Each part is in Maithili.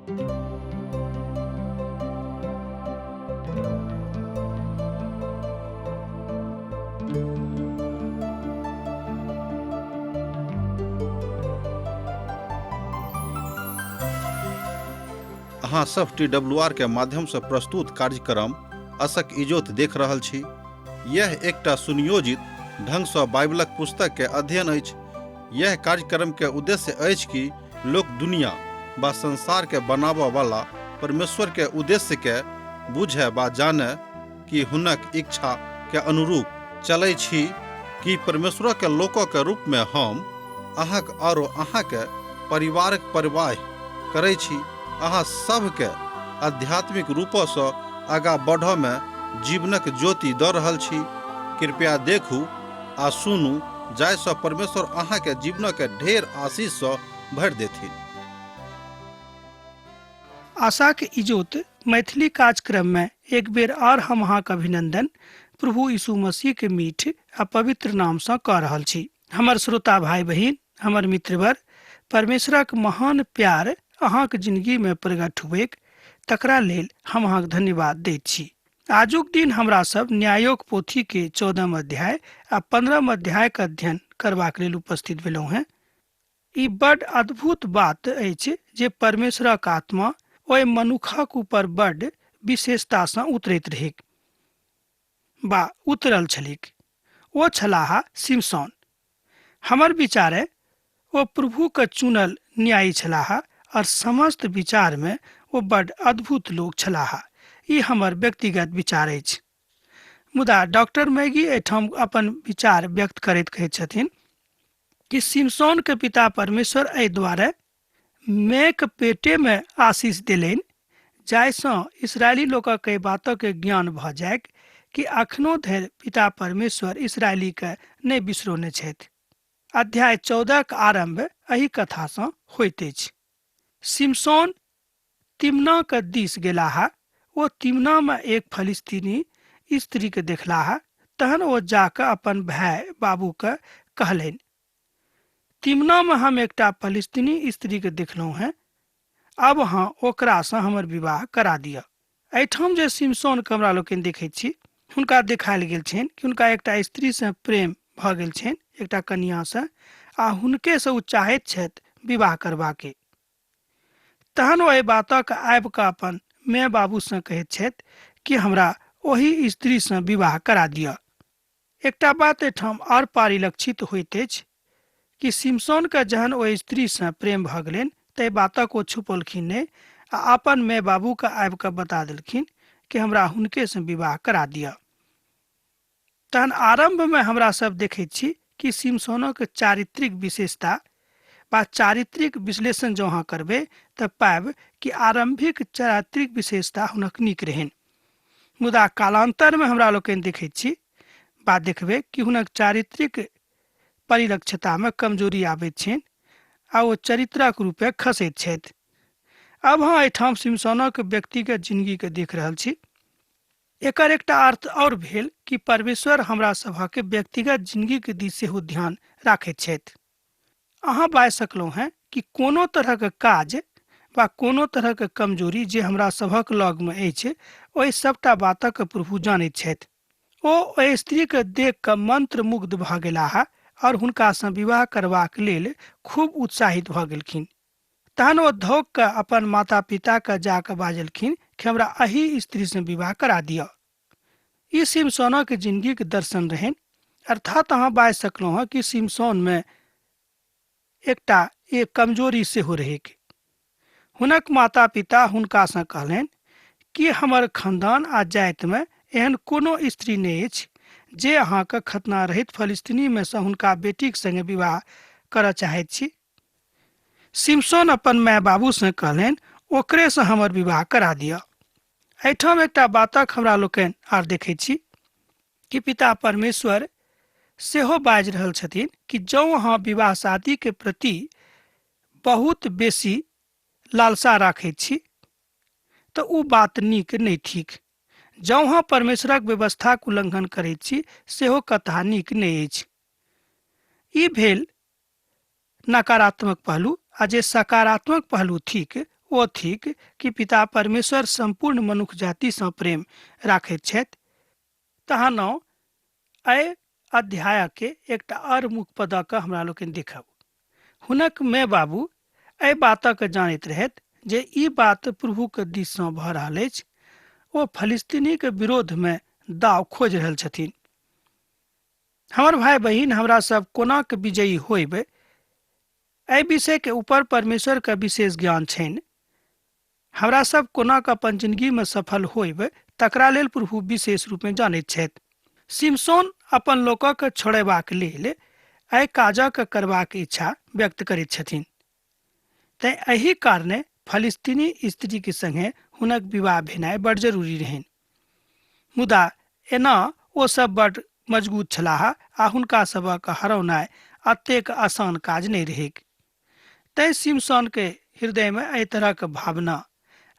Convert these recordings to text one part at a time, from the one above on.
अहाँ सब टी डब्ल्यू आर के माध्यम से प्रस्तुत कार्यक्रम असक इजोत देख रहल छी। यह एकटा सुनियोजित ढंग सँ बाइबलक पुस्तक के अध्ययन अछि। यह कार्यक्रम के उद्देश्य अछि कि लोक दुनिया बा संसार के बनाबऽ वाला परमेश्वर के उद्देश्य के बुझे बा जाने कि हुनक इच्छा के अनुरूप चलै छी कि परमेश्वर के लोक के रूप में हम अहाँक आरो अहाँ के परिवारक परवाह करै छी। अहाँ सभके आध्यात्मिक रूपसँ आगाँ बढ़ऽ में जीवनक ज्योति दऽ रहल छी। कृपया देखू आ सुनू जाहिसँ परमेश्वर अहाँके जीवनक ढेर आशीषसँ भरि देथिन। आशाक इजोत मैथिली कार्यक्रम में एक बेर आर हम अहाँक अभिनंदन प्रभु यीशु मसीह के मीठ आ पवित्र नाम सँ कऽ रहल छी। हमर श्रोता भाई बहिन, हमर मित्रवर, परमेश्वरक महान प्यार अहाँक जिंदगी में प्रकट हुएक तकरा लेल हम अहाँक धन्यवाद दैत छी। आजुक दिन हमरा सब न्यायोक पोथी के 14 अध्याय आ 15 अध्याय के अध्ययन करबाक लेल उपस्थित भेलहुँ हेँ। ई बड अद्भुत बात अछि जे परमेश्वरक आत्मा ओहि मनुखक ऊपर बड विशेषतासँ उतरैत रहैक बा उतरल छलैक। ओ छलाह सिमसोन। हमर विचारे ओ प्रभुके चुनल न्यायी छलाह और समस्त विचारमे ओ बड अद्भुत लोक छलाह। ई हमर व्यक्तिगत विचार अछि। मुदा डॉक्टर मैगी एहिठाम अपन विचार व्यक्त करैत कहैत छथिन कि सिमसोन के पिता परमेश्वर एहि दुआरे मेक पेटे में आशीष देलनि जाहिसँ इसराइली लोकक एहि बातक ज्ञान भऽ जाइक कि अखनो धरि पिता परमेश्वर इसराइलीके नहि बिसरौने छथि। अध्याय 14 के आरम्भ एहि कथासँ होइत अछि। सिमसोन तिम्नाके दिस गेलाह। ओ तिम्नामे एक फलिस्तीनी स्त्रीके देखलाह। तहन ओ जाकऽ अपन भाय बाबूके कहलनि, तिम्नामे हम एकटा फलिस्तीनी स्त्रीके देखलहुँ हेँ, आब अहाँ ओकरासँ हमर विवाह करा दिअ। एहिठाम जे सिमसोनके हमरा लोकनि देखैत छी, हुनका देखायल गेल छनि कि हुनका एकटा स्त्रीसँ प्रेम भऽ गेल छनि, एकटा कनियाँसँ, आ हुनकेसँ ओ चाहैत छथि विवाह करबाके। तहन ओ एहि बातक आबि कऽ अपन माय बाबूसँ कहैत छथि कि हमरा ओहि स्त्रीसँ विवाह करा दिअ। एकटा बात एहिठाम आओर परिलक्षित होइत अछि कि सिमसोनके जहन ओहि स्त्रीसँ प्रेम भऽ गेलनि ताहि बातक ओ छुपौलखिन नहि आ अपन माय बाबूके आबि कऽ बता देलखिन कि हमरा हुनकेसँ विवाह करा दिअ। तहन आरम्भमे हमरा सब देखैत छी कि सिमसोनक चारित्रिक विशेषता वा चारित्रिक विश्लेषण जँ अहाँ करबै तऽ पायब कि आरम्भिक चारित्रिक विशेषता हुनक नीक रहनि। मुदा कालान्तरमे हमरा लोकनि देखैत छी वा देखबै कि हुनक चारित्रिक परिलक्षतामे कमजोरी आबैत छनि आ ओ चरित्रक रूपे खसैत छथि। आब अहाँ एहिठाम सिमसोनक व्यक्तिगत जिनगीके देख रहल छी। एकर एकटा अर्थ आओर भेल कि परमेश्वर हमरा सभक व्यक्तिगत जिनगीके दिस सेहो ध्यान राखैत छथि। अहाँ बाजि सकलहुँ हेँ कि कोनो तरहक काज वा कोनो तरहक कमजोरी जे हमरा सभक लगमे अछि, ओहि सभटा बातक प्रभु जानैत छथि। ओ ओहि स्त्रीके देख कऽ मंत्रमुग्ध भऽ गेलाह आओर हुनकासँ विवाह करबाक लेल खूब उत्साहित भऽ गेलखिन। तहन ओ धोक कऽ अपन माता पिताके जा कऽ बाजलखिन कि हमरा एहि स्त्रीसँ विवाह करा दिअ। ई सिमसोनक जिनगीक दर्शन रहनि। अर्थात अहाँ बाजि सकलहुँ हँ कि सिमसोनमे एकटा एक कमजोरी सेहो रहैक। हुनक माता पिता हुनकासँ कहलनि कि हमर खानदान आ जातिमे एहन कोनो स्त्री नहि अछि जे अहाँके खतना रहित फलिस्तीनीमे सँ हुनका बेटीक संगे विवाह करऽ चाहैत छी। सिमसोन अपन माय बाबूसँ कहलनि, ओकरेसँ हमर विवाह करा दिअ। एहिठाम एकटा बातक हमरा लोकनि आर देखैत छी कि पिता परमेश्वर सेहो बाजि रहल छथिन कि जँ अहाँ विवाह शादीके प्रति बहुत बेसी लालसा राखैत छी तऽ ओ बात नीक नहि थिक। जँ अहाँ परमेश्वरक व्यवस्थाक उल्लंघन करैत छी सेहो कथा नीक नहि अछि। ई भेल नकारात्मक पहलू आ जे सकारात्मक पहलू थिक ओ थिक कि पिता परमेश्वर सम्पूर्ण मनुख जातिसँ प्रेम राखैत छथि। तहन एहि अध्यायके एकटा आओर मुख्य पदक हमरा लोकनि देखब। हुनक माय बाबू एहि बातक जानैत रहथि जे ई बात प्रभुके दिससँ भऽ रहल अछि। ओ फलिस्तीनीके विरोधमे दाव खोजि रहल छथिन। हमर भाई बहिन, हमरा सब कोना के विजयी होइब एहि विषय के ऊपर परमेश्वर के विशेष ज्ञान छनि। हमरा सब कोना के अपन जिंदगी में सफल होइब तकरा लेल प्रभु विशेष रूप में जानैत छथि। सिमसोन अपन लोकक छोड़ेबाक लेल एहि काजक करबाक इच्छा व्यक्त करैत छथिन। तैं एहि कारणे फलिस्तीनी स्त्री के संगे हुनक विवाह भेनाइ बड़ जरूरी रहनि। मुदा एना ओ सब बड़ मजबूत छलाह आ हुनका सबक हरौनाइ अतेक आसान काज नहि रहैक। तैं सिमसोन के हृदय में एहि तरहक भावना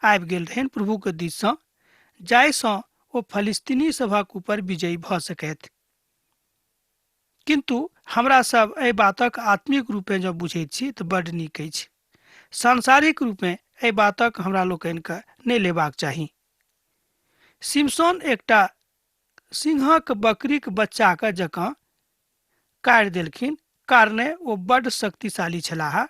आबि गेल रहनि प्रभुके दिससँ, जाहिसँ ओ फलिस्तीनी सभक ऊपर विजयी भऽ सकथि। किन्तु हमरा सब एहि बातक आत्मिक रूपे जँ बुझैत छी तऽ बड्ड नीक अछि। सांसारिक रूपे एहि बातक हमरा लोकनिके नहि लेबाक चाही। सिमसोन एकटा सिंहक बकरीक बच्चाके जकाँ काटि देलखिन, कारणे ओ बड्ड शक्तिशाली छलाह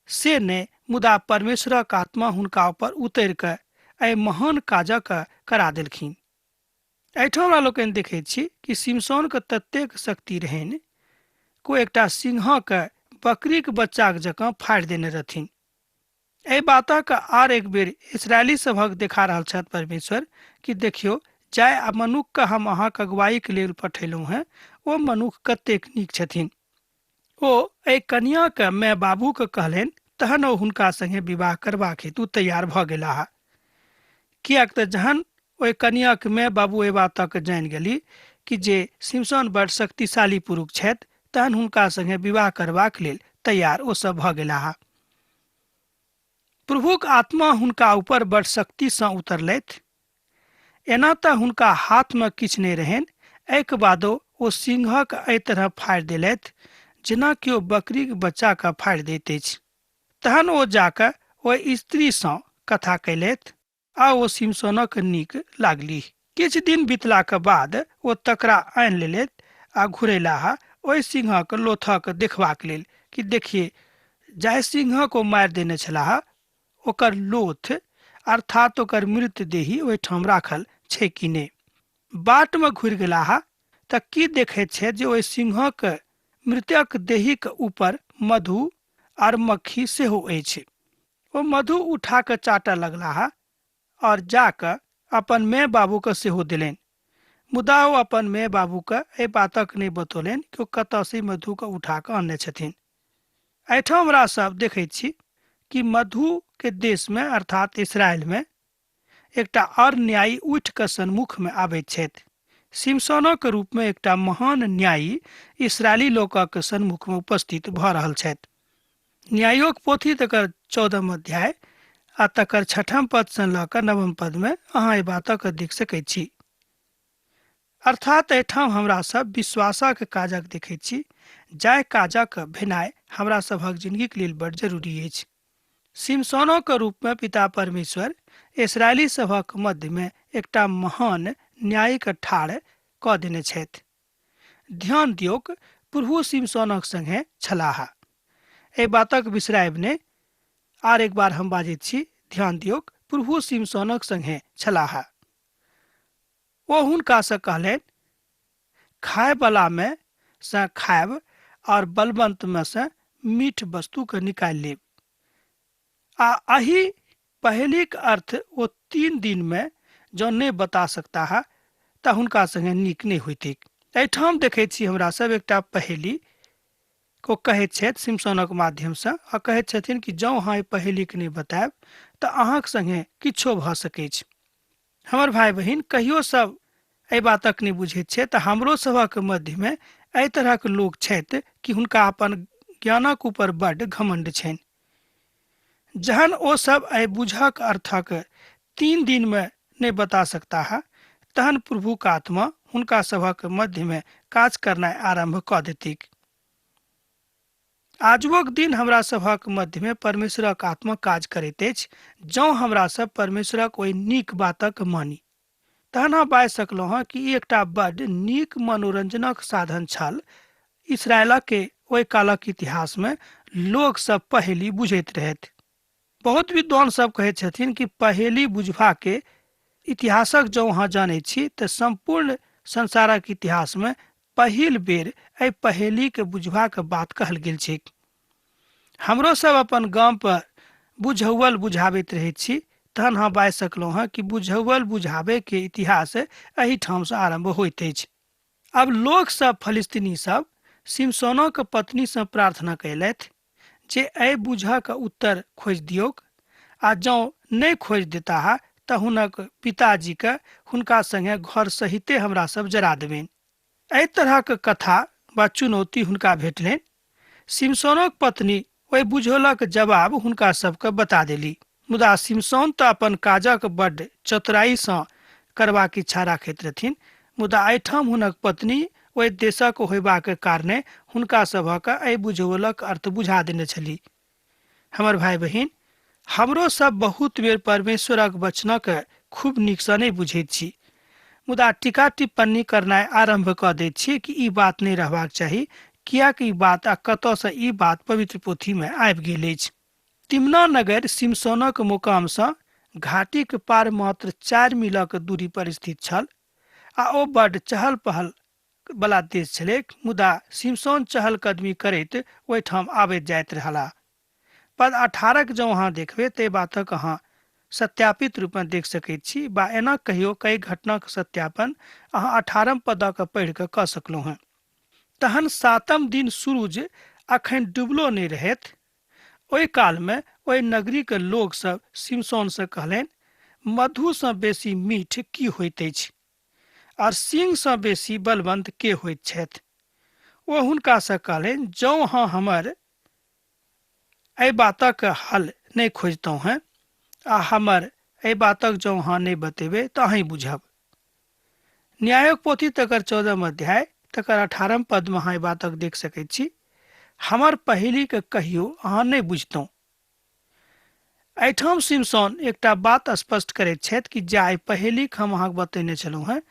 से नहि, मुदा परमेश्वरक आत्मा हुनका ऊपर उतरि कऽ एहि महान काजक करा देलखिन। एहिठाम हमरा लोकनि देखैत छी कि सिमसोनके ततेक शक्ति रहनि को एकटा सिंहके बकरीक बच्चाक जकाँ फाड़ि देने रहथिन। एहि बातक आर एक बेर इसराइली सभक देखा रहल छथि परमेश्वर कि देखियौ, जाहि आ मनुखके हम अहाँके अगुवाईके लेल पठेलहुँ हेँ ओ मनुख कतेक नीक छथिन। ओ एहि कनियाके माय बाबूके कहलनि, तहन ओ हुनका संगे विवाह करबाक हेतु तैयार भऽ गेलाह। किएक तऽ जहन ओहि कनियाके माय बाबू एहि बातक जानि गेली कि जे सिमसोन बड़ शक्तिशाली पुरुष छथि, तहन हुनका संगे विवाह करबाक लेल तैयार ओ सब भऽ गेलाह। प्रभुक आत्मा हुनका ऊपर बड़ शक्तिसँ उतरलथि। एना तऽ हुनका हाथमे किछु नहि रहनि, एहिके बादो ओ सिंहक एहि तरह फाड़ि देलथि जेना केओ बकरीक बच्चाके फाड़ि दैत अछि। तहन ओ जाकऽ ओहि स्त्रीसँ कथा कयलथि आ ओ सिमसोनक नीक लागली। किछु दिन बितलाक बाद ओ तकरा आनि लेलथि आ घुरेलाह ओहि सिंहक लोथक देखबाक लेल कि देखिए, जाहि सिंहक ओ मारि देने छलाह ओकर लोथ अर्थात ओकर मृत देही ओहिठाम राखल छै कि नहि। बाटमे घुरि गेलाह तऽ की देखैत छथि जे ओहि सिंहक मृतक देहीक ऊपर मधु आर मक्खी सेहो अछि। ओ मधु उठा कऽ चाटऽ लगलाह और जाकऽ अपन माय बाबूके सेहो देलनि। मुदा ओ अपन माय बाबूके एहि बातक नहि बतौलनि कि ओ कतऽसँ मधुके उठा कऽ अनने छथिन। एहिठाम हमरा सब देखैत छी कि मधुके देशमे अर्थात इसराइलमे एकटा और न्यायी उठि कऽ सन्मुखमे आबैत छथि। सिमसोनक रूपमे एकटा महान न्यायी इसराइली लोकक सन्मुखमे उपस्थित भऽ रहल छथि। न्यायोक पोथी तकर 14 अध्याय आ तकर 6 पदसँ लऽ कऽ 9 पदमे अहाँ एहि बातक देख सकैत छी। अर्थात एहिठाम हमरा सब विश्वासक काजक देखैत छी, जाहि काजक भेनाइ हमरा सभक जिंदगीक लेल बड़ जरूरी अछि। सिमसोनक रूपमे पिता परमेश्वर इसराइली सभक मध्यमे एकटा महान न्यायिक ठाढ़ कऽ देने छथि। ध्यान दियौक, प्रभु सिमसोनक संगे छलाह। एहि बातक बिसरायब नहि। आर एक बार हम बाजैत छी, ध्यान दियौक, प्रभु सिमसोनक संगे छलाह। ओ हुनकासँ कहलनि, खायवलामे सँ खायब और बलवंतमे सँ मीठ वस्तुके निकालि लेब। आ एहि पहेलीक अर्थ ओ 3 दिनमे जँ नहि बता सकताह तऽ हुनका संगे नीक नहि होइतैक। एहिठाम देखैत छी हमरा सब एकटा पहेली को कहैत छथि सिमसोनक माध्यमसँ, आ कहैत छथिन कि जँ अहाँ एहि पहेलीके नहि बतायब तऽ अहाँक संगे किछो भऽ सकैछ। हमर भाई बहिन, कहियो सब एहि बातक नहि बुझैत छै, तऽ हमरो सभक मध्यमे एहि तरहक लोक छथि कि हुनका अपन ज्ञानक ऊपर बड्ड घमंड छनि। जहन ओ सब एहि बुझक अर्थक 3 दिनमे नहि बता सकताह, तहन प्रभुक आत्मा हुनका सभक मध्यमे काज करनाइ आरम्भ कऽ देतिक। आजुक दिन हमरा सभक मध्यमे परमेश्वरक आत्मा काज करैत अछि, जँ हमरा सब परमेश्वरक ओहि नीक बातक मानी। तहन हम बाजि सकलहुँ हँ कि ई एकटा बड्ड नीक मनोरंजनक साधन छल। इसराइलके ओहि कालक इतिहासमे लोक सब पहेली बुझैत रहथि। बहुत विद्वान सब कहैत छथिन कि पहेली बुझबाके इतिहासक जँ अहाँ जानैत छी तऽ सम्पूर्ण संसारक इतिहासमे पहिल बेर एहि पहेलीके बुझबाक बात कहल गेल छैक। हमरो सब अपन गाम पर बुझौअल बुझाबैत रहैत छी, तहन हम बाजि सकलहुँ हँ कि बुझौअल बुझाबैके इतिहास एहिठामसँ आरम्भ होइत अछि। आब लोक सब फलिस्तीनी सब सिमसोनक पत्नीसँ प्रार्थना कयलथि जे एहि बुझक उत्तर खोजि दियौक, आ जँ नहि खोजि देताह तऽ हुनक पिताजीके हुनका संगे घर सहिते हमरा सब जरा देबनि। एहि तरहक कथा वा चुनौती हुनका भेटलनि। सिमसोनक पत्नी ओहि बुझौलक जवाब हुनका सबके बता देली, मुदा सिमसोन तऽ अपन काजक बड्ड चतुराईसँ करबाक इच्छा राखैत रहथिन, मुदा एहिठाम हुनक पत्नी ओहि देशक होयबाक कारणे हुनका सभक एहि बुझौलक अर्थ बुझा देने छली। हमर भाई बहिन, हमरो सब बहुत बेर परमेश्वरक वचनक खूब नीकसँ नहि बुझैत छी, मुदा टीका टिप्पणी करनाइ आरम्भ कऽ दैत छी कि ई बात नहि रहबाक चाही, किएक ई बात आ कतऽसँ ई बात पवित्र पोथीमे आबि गेल अछि। तिमना नगर सिमसोनक मुकामसँ घाटीक पार मात्र 4 मीलक दूरी पर स्थित छल आ ओ बड्ड चहल पहल बला देश छलैक, मुदा सिमसोन चहल कदमी करैत ओहिठाम आबैत जाइत रहला। पद 18 जँ अहाँ देखबै तऽ बातक अहाँ सत्यापित रूपमे देख सकैत छी, बा एना कहियो कई घटनाक सत्यापन अहाँ 18 पदक पढ़ि कऽ कऽ सकलहुँ हँ। तहन 7म दिन सूरज अखन डूबलो नहि रहैत, ओहि कालमे ओहि नगरीके लोक सब सिमसोनसँ कहलनि, मधुसँ बेसी मीठ की होइत अछि और सिंहसँ बेसी बलवंत के होइत छथि? ओ हुनकासँ कहलनि, जँ अहाँ हमर एहि बातक हल नहि खोजितहुँ हँ आ हमर एहि बातक जँ अहाँ नहि बतेबै तऽ अहीं बुझब। न्यायक पोथी तकर 14 अध्याय तकर 18 पदमे अहाँ एहि बातक देख सकैत छी। हमर पहेलीके कहियो अहाँ नहि बुझतहुँ। एहिठाम सिमसोन एकटा बात स्पष्ट करैत छथि कि जाहि पहेलीक हम अहाँके बतेने छलहुँ हँ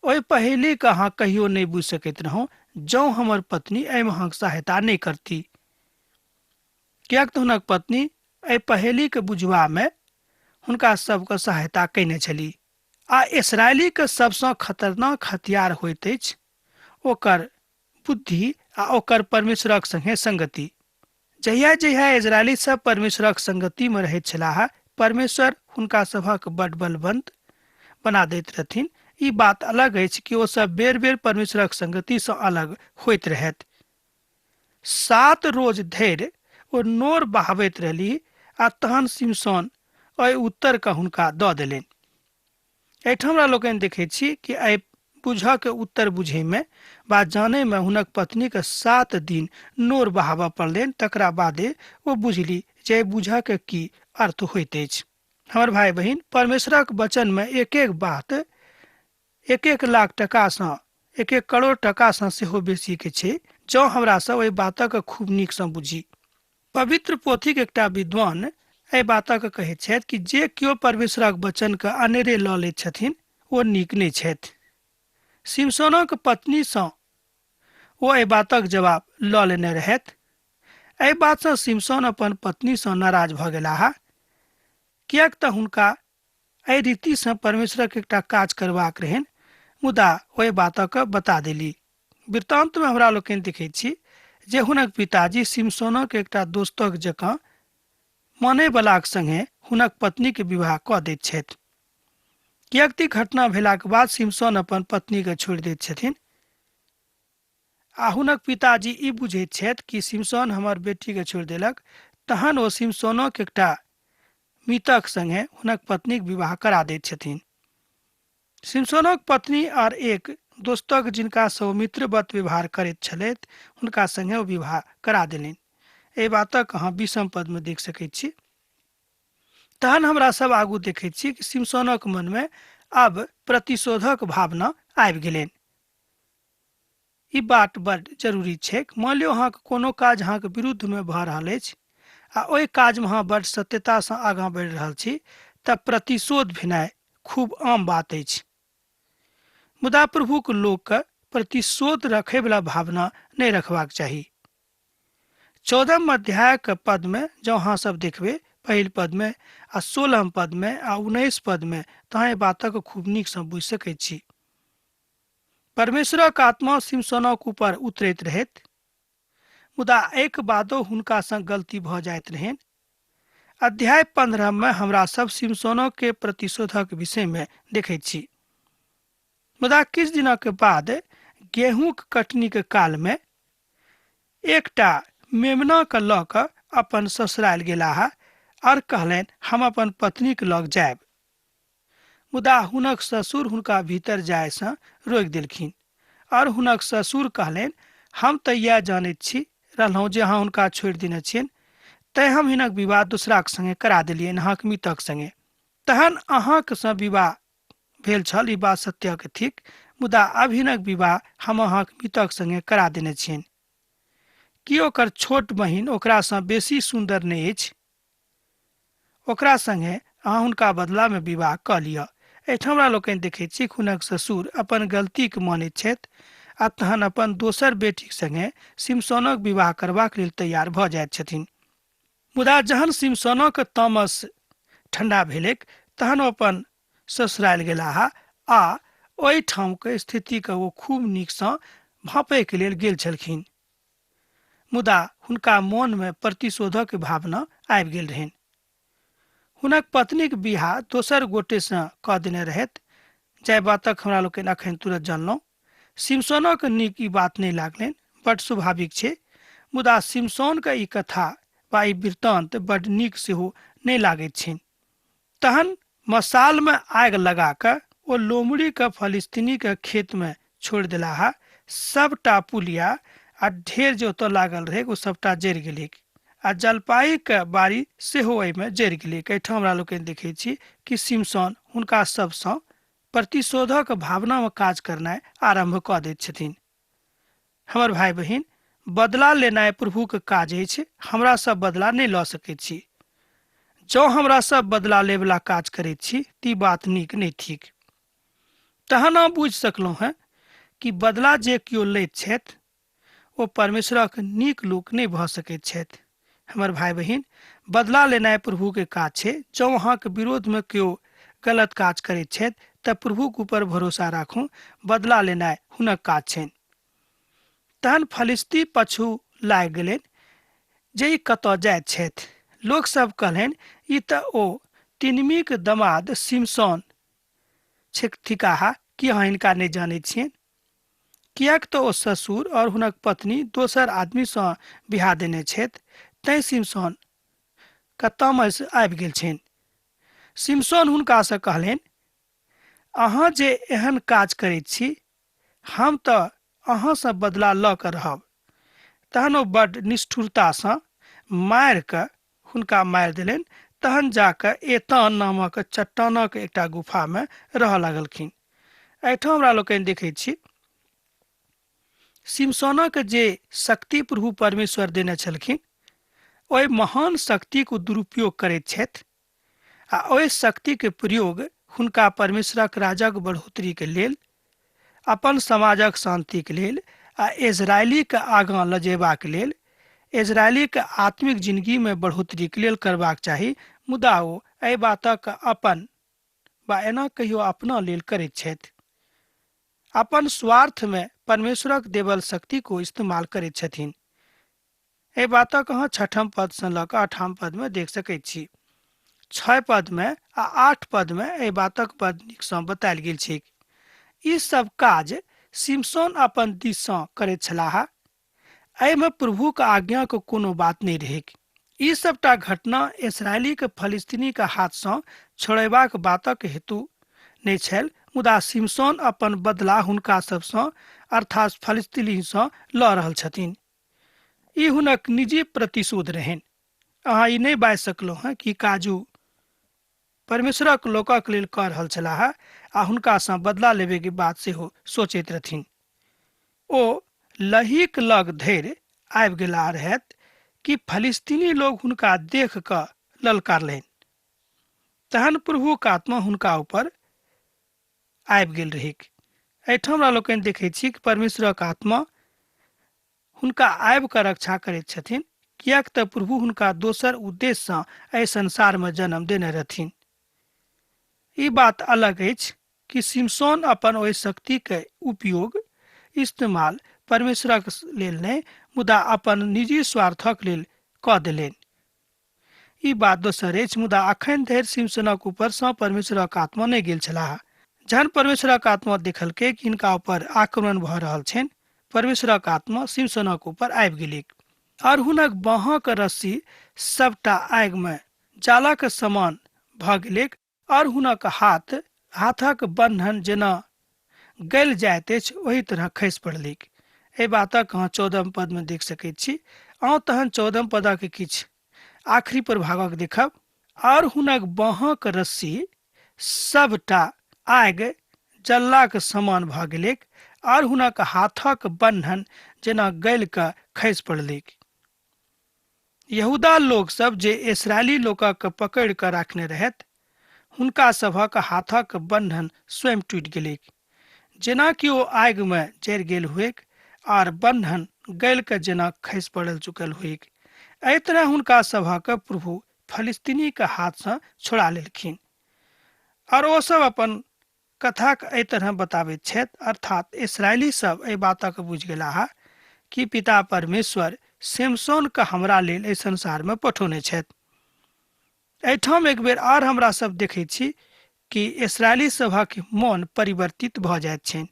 ओहि पहेलीके अहाँ कहियो नहि बुझि सकैत रहौं जँ हमर पत्नी एहिमे अहाँके सहायता नहि करती, किएक तऽ हुनक पत्नी एहि पहेलीके बुझबामे हुनका सबके सहायता कयने छली। आ इसराइलीके सबसँ खतरनाक हथियार होइत अछि ओकर बुद्धि आ ओकर परमेश्वरक संगे संगति। जहिया जहिया इजरायली सब परमेश्वरक संगति में रहैत छलाह, परमेश्वर हुनका सभक बड बलवंत बना दैत रहथिन। ई बात अलग अछि कि ओ सब बेर बेर परमेश्वरक संगति सँ अलग होइत रहैत। 7 रोज धरि ओ नोर बहाबैत रहली आ तहन सिमसोन एहि उत्तर के हुनका दऽ देलनि। एहिठाम हमरा लोकनि देखैत छी कि एहि बुझऽ के उत्तर बुझैमे वा जानैमे हुनक पत्नीके 7 दिन नोर बहाबऽ पड़लनि, तकरा बादे ओ बुझली जे बुझऽ के की अर्थ होइत अछि। हमर भाई बहिन, परमेश्वरक वचनमे एक एक बात 1-1 लाख टकासँ 1-1 करोड़ टकासँ सेहो बेसी के छै, जँ हमरा सब ओहि बातक खूब नीकसँ बुझी। पवित्र पोथीक एकटा विद्वान एहि बातक कहैत छथि कि जे केओ परमेश्वरक वचनके अनेरे लऽ लैत छथिन ओ नीक नहि छथि। सिमसोनक पत्नीसँ ओ एहि बातक जवाब लऽ लेने रहथि। एहि बातसँ सिमसोन अपन पत्नीसँ नाराज भऽ गेलाह, किएक तऽ हुनका एहि रीतिसँ परमेश्वरक एकटा काज करबाक रहनि, मुदा ओहि बातक बता देली। वृत्तान्तमे हमरा लोकनि देखैत छी जे हुनक पिताजी सिमसोनक एकटा दोस्तक जकाँ मानैवलाक संगे हुनक पत्नीके विवाह कऽ दैत छथि। किएक तऽ घटना भेलाक बाद सिमसोन अपन पत्नीके छोड़ि दैत छथिन आ हुनक पिताजी ई बुझैत छथि कि सिमसोन हमर बेटीके छोड़ि देलक, तहन ओ सिमसोनक एकटा मितक संगे हुनक पत्नीक विवाह करा दैत छथिन। सिमसोनक पत्नी आर एक दोस्तक जिनका सँ ओ मित्रवत व्यवहार करैत छलथि हुनका संगे ओ विवाह करा देलनि। एहि बातक अहाँ 20 पदमे देख सकैत छी। तहन हमरा सब आगू देखैत छी कि सिमसोनक मनमे आब प्रतिशोधक भावना आबि गेलनि। ई बात बड जरूरी छैक। मान लियौ अहाँके कोनो काज अहाँके विरुद्धमे भऽ रहल अछि आ ओहि काजमे अहाँ बड सत्यतासँ आगाँ बढ़ि रहल छी तऽ प्रतिशोध भेनाइ खूब आम बात अछि। मुदा प्रभुक लोकके प्रतिशोध रखैवला भावना नहि रखबाक चाही। 14 अध्यायके पदमे जँ अहाँ सब देखबै, पहिल पदमे आ 16 पदमे आ 19 पदमे, तऽ अहाँ एहि बातक खूब नीकसँ बुझि सकैत छी। परमेश्वरक आत्मा सिमसोनक ऊपर उतरैत रहैत, मुदा एक बादो हुनका संग गलती भऽ जाइत रहनि। अध्याय 15 मे हमरा सब सिमसोनक के प्रतिशोधक विषय मे देखैत छी। मुदा किछु दिनक बाद गेहूँक कटनीक काल मे एकटा मेमना के लऽ कऽ अपन ससुराल गेलाह और कहलनि, हम अपन पत्नीक लग जायब। मुदा हुनक ससुर हुनका भीतर जाय सँ रोकि देलखिन और हुनक ससुर कहलनि, हम तऽ इएह जानैत छी रहलहुँ जे अहाँ हुनका छोड़ि देने छियनि, तैं हम हिनक विवाह दोसराक संगे करा देलियनि, अहाँक मितक संगे। तहन अहाँक सँ विवाह भेल छल, ई बात सत्यक थिक, मुदा अब हिनक विवाह हम अहाँक मितक संगे करा देने छियनि। की ओकर छोट बहिन ओकरासँ बेसी सुन्दर नहि अछि? ओकरा संगे अहाँ हुनका बदलामे विवाह कऽ लिअ। एहिठाम हमरा लोकनि देखैत छी हुनक ससुर अपन गलतीके मानैत छथि आ तहन अपन दोसर बेटीक संगे सिमसोनक विवाह करबाक लेल तैयार भऽ जाइत छथिन। मुदा जहन सिमसोनक तामस ठंडा भेलैक तहन ओ अपन ससुराल गेलाह आ ओहिठामके स्थितिके ओ खूब नीकसँ भाँपैके लेल गेल छलखिन। मुदा हुनका मोनमे प्रतिशोधक भावना आबि गेल रहनि। हुनक पत्नीक बियाह दोसर गोटेसँ कऽ देने रहथि, जाहि बातक हमरा लोकनि अखन तुरंत जानलहुँ। सिमसोनक नीक ई बात नहि लागलनि, बड स्वाभाविक छै। मुदा सिमसोनके ई कथा वा ई वृत्तांत बड नीक सेहो नहि लागैत छनि। तहन मसालमे आगि लगा कऽ ओ लोमड़ीके फलिस्तीनीके खेतमे छोड़ि देलाह। सबटा पुलिया आ ढेर जे ओतऽ लागल रहै ओ सबटा जरि गेलैक आ जलपाईके बाड़ी सेहो एहिमे जरि गेलैक। एहिठाम हमरा लोकनि देखै छी कि सिमसोन हुनका सबसँ प्रतिशोधक भावनामे काज करनाइ आरम्भ कऽ दैत छथिन। हमर भाय बहिन, बदला लेनाइ प्रभुके काज अछि, हमरा सब बदला नहि लऽ सकैत छी। जँ हमरा सब बदला लेवला काज करैत छी ती बात नीक नहि थिक। तहन अहाँ बुझि सकलहुँ हेँ कि बदला जे केओ लैत छथि ओ परमेश्वरक नीक लोक नहि भऽ सकैत छथि। हमर भाय बहिन, बदला लेनाइ प्रभुके काज छै। जँ अहाँके विरोधमे केओ गलत काज करैत छथि तऽ प्रभुक ऊपर भरोसा राखू, बदला लेनाइ हुनक काज छनि। तहन फलिस्ती पाछू लागि गेलनि जे ई कतऽ जाइत छथि। लोक सब कहलनि, ई तऽ ओ तिनमीक दमाद सिमसोन थिकाह, की अहाँ हिनका नहि जानैत छियनि? किएक तऽ ओ ससुर और हुनक पत्नी दोसर आदमीसँ बियाह देने छथि, तैं सिमसोन के तामस आबि गेल छनि। सिमसोन हुनकासँ कहलनि, अहाँ जे एहन काज करैत छी, हम तऽ अहाँसँ बदला लऽ कऽ रहब। तहन ओ बड निष्ठुरतासँ मारि कऽ हुनका मारि देलनि। तहन जाकऽ एतान नामक चट्टानक एकटा गुफामे रहऽ लगलखिन। एहिठाम हमरा लोकनि देखैत छी सिमसोनक जे शक्ति प्रभु परमेश्वर देने छलखिन, ओहि महान शक्तिक ओ दुरुपयोग करैत छथि आ ओहि शक्तिके प्रयोग हुनका परमेश्वरक राजक बढ़ोतरीके लेल, अपन समाजक शान्तिके लेल आ इजरायलीके आगाँ लऽ जेबाक लेल, इजरायलीके आत्मिक जिंदगीमे बढ़ोतरीके लेल करबाक चाही। मुदा ओ एहि बातक अपन वा एना कहियो अपना लेल करैत छथि। अपन स्वार्थमे परमेश्वरक देवल शक्ति को इस्तेमाल करैत छथिन। एहि बातक अहाँ 6 पदसँ लऽ कऽ 8 पदमे देख सकैत छी। 6 पदमे आ 8 पदमे एहि बातक बड नीकसँ बतायल गेल छैक। ई सब काज सिमसोन अपन दिससँ करैत छलाह। एहिमे प्रभुक आज्ञाक कोनो बात नहि रहैक। ई सबटा घटना इसरायलीके फलिस्तीनीके हाथसँ छोड़ेबाक बातक हेतु नहि छल, मुदा सिमसोन अपन बदला हुनका सबसँ अर्थात फलिस्तीनीसँ लऽ रहल छथिन। ई हुनक निजी प्रतिशोध रहनि। अहाँ ई नहि बाजि सकलहुँ हेँ कि काजू परमेश्वरक लोकक लेल कऽ रहल छलाह आ हुनकासँ बदला लेबेके बात सेहो सोचैत रहथिन। ओ लहीक लग धरि आबि गेलाह रहथि कि फलिस्तीनी लोग हुनका देख कऽ ललकारलनि। तहन प्रभुक आत्मा हुनका ऊपर आबि गेल रहैक। एहिठाम हमरा लोकनि देखैत छी कि परमेश्वरक आत्मा हुनका आबि कऽ रक्षा करैत छथिन, किएक तऽ प्रभु हुनका दोसर उद्देश्यसँ एहि संसारमे जन्म देने रहथिन। ई बात अलग अछि कि सिमसोन अपन ओहि शक्तिके उपयोग इस्तेमाल परमेश्वरक लेल नहि, मुदा अपन निजी स्वार्थक लेल कऽ देलनि। ई बात दोसर अछि, मुदा अखन धरि सिमसोनक ऊपरसँ परमेश्वरक आत्मा नहि गेल छलाह। जहन परमेश्वरक आत्मा देखलकै कि हिनका ऊपर आक्रमण भऽ रहल छनि, परमेश्वरक आत्मा सिमसोनक ऊपर आबि गेलैक और हुनक बाँहक रस्सी सबटा आगिमे जालक समान भऽ गेलैक और हुनक हाथ हाथक बन्धन जेना गलि जाइत अछि ओहि तरह खसि पड़लैक। एहि बातक अहाँ 14 पदमे देख सकैत छी। आउ तहन 14 पदक किछु आखिरी प्रभागक देखब। और हुनक बाँहक रस्सी सबटा आगि जललाक समान भऽ गेलैक और हुनक हाथक बन्धन जेना गलि कऽ खसि पड़लैक। यहूदा लोक सब जे इसराइली लोकक पकड़ि कऽ राखने रहथि, हुनका सभक हाथक बन्धन स्वयं टूटि गेलैक, जेना कि ओ आगिमे जरि गेल होइक आर बन्धन गलि कऽ जेना खसि पड़ल चुकल होइक। एहि तरह हुनका सभक प्रभु फलिस्तीनीक हाथसँ छोड़ा लेलखिन। और ओ सब अपन कथाक एहि तरह बताबैत छथि, अर्थात इसराइली सब एहि बातक बुझि गेलाह कि पिता परमेश्वर सेमसोन के हमरा लेल एहि संसार में पठौने छथि। एहिठाम एक बेर आर हमरा सब देखैत छी कि इसराइली सभक मन परिवर्तित भऽ जाइत छनि।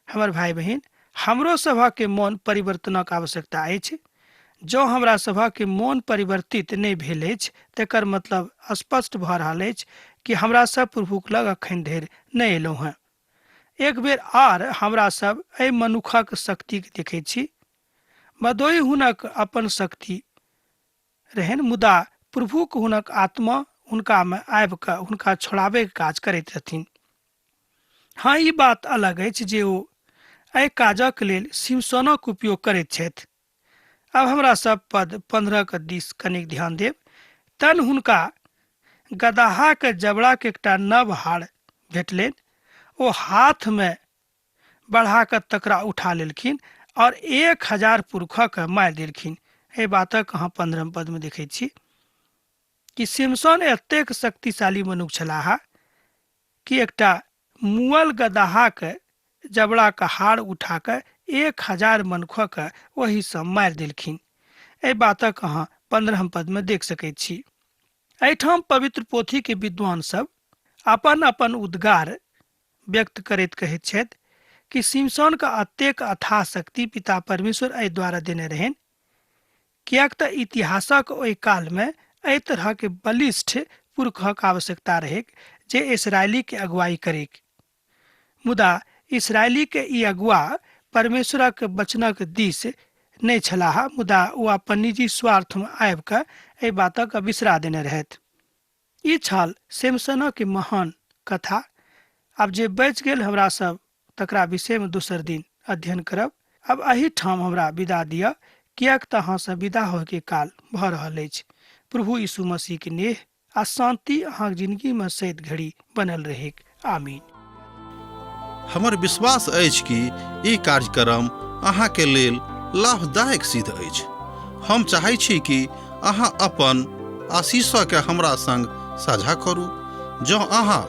हमर भाई बहिन, हमरो सभक मन परिवर्तनक आवश्यकता अछि। जँ हमरा सभक मन परिवर्तित नहि भेल अछि तकर मतलब स्पष्ट भऽ रहल अछि कि हमरा सब प्रभुक लग अखन धरि नहि एलहुँ हेँ। एक बेर आर हमरा सब एहि मनुखक शक्तिके देखैत छी। मदोई हुनक अपन शक्ति रहनि, मुदा प्रभुक हुनक आत्मा हुनकामे आबि कऽ हुनका छोड़ाबैके काज करैत रहथिन। हँ, ई बात अलग अछि जे ओ एहि काजक लेल सिमसोनक उपयोग करैत छथि। आब हमरा सब पद 15 के दिस कनिक ध्यान देब। तन हुनका गदहाके जबड़ाके एकटा नव हाड़ भेटलनि। ओ हाथमे बढ़ा कऽ तकरा उठा लेलखिन और 1000 पुरुषक मारि देलखिन। एहि बातक अहाँ 15 पदमे देखैत छी कि सिमसोन एतेक शक्तिशाली मनुख छलाह कि एकटा मुअल गदहाके जबड़ाके हाड़ उठा कऽ 1000 मनुखके ओहिसँ मारि देलखिन। एहि बातक अहाँ 15 पदमे देख सकैत छी। एहिठाम पवित्र पोथीके विद्वान सब अपन अपन उद्गार व्यक्त करैत कहैत छथि कि सिमसोनके अतेक अथाह शक्ति पिता परमेश्वर एहि द्वारा देने रहनि, किएक तऽ इतिहासक ओहि कालमे एहि तरहके बलिष्ठ पुरुषक आवश्यकता रहैक जे इसराइलीके अगुवाई करैक। मुदा इसराइलीके ई अगुआ परमेश्वरक वचनक दिस नहि छलाह, मुदा ओ अपन निजी स्वार्थमे आबि कऽ एहि बातक बिसरा देने रहथि। ई छल सैमसनक महान कथा। आब जे बचि गेल हमरा सब तकरा विषयमे दोसर दिन अध्ययन करब। आब एहि ठाम हमरा विदा दिअ, किएक तऽ अहाँसँ विदा होयके काल भऽ रहल अछि। प्रभु यीशु मसीहके नेह आ शान्ति अहाँक जिंदगीमे सैत घड़ी बनल रहैक। आमीन। हमर विश्वास अछि कि ई कार्यक्रम अहाँके लेल लाभदायक सिद्ध अछि। हम चाहै छी कि अहाँ अपन आशीषके हमरा संग साझा करू। जँ अहाँ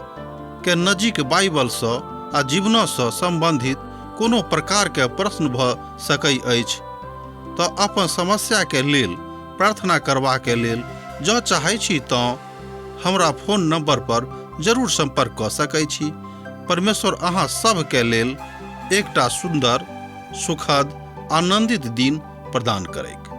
के नजीक बाइबलसँ आ जीवनसँ सम्बन्धित कोनो प्रकारके प्रश्न भऽ सकै अछि तऽ अपन समस्याके लेल प्रार्थना करबाके लेल जँ चाहै छी तँ हमरा फोन नंबर पर जरूर संपर्क कऽ सकै छी। परमेश्वर अहाँ सभके लेल एकटा सुन्दर, सुखद, आनंदित दिन प्रदान करैक।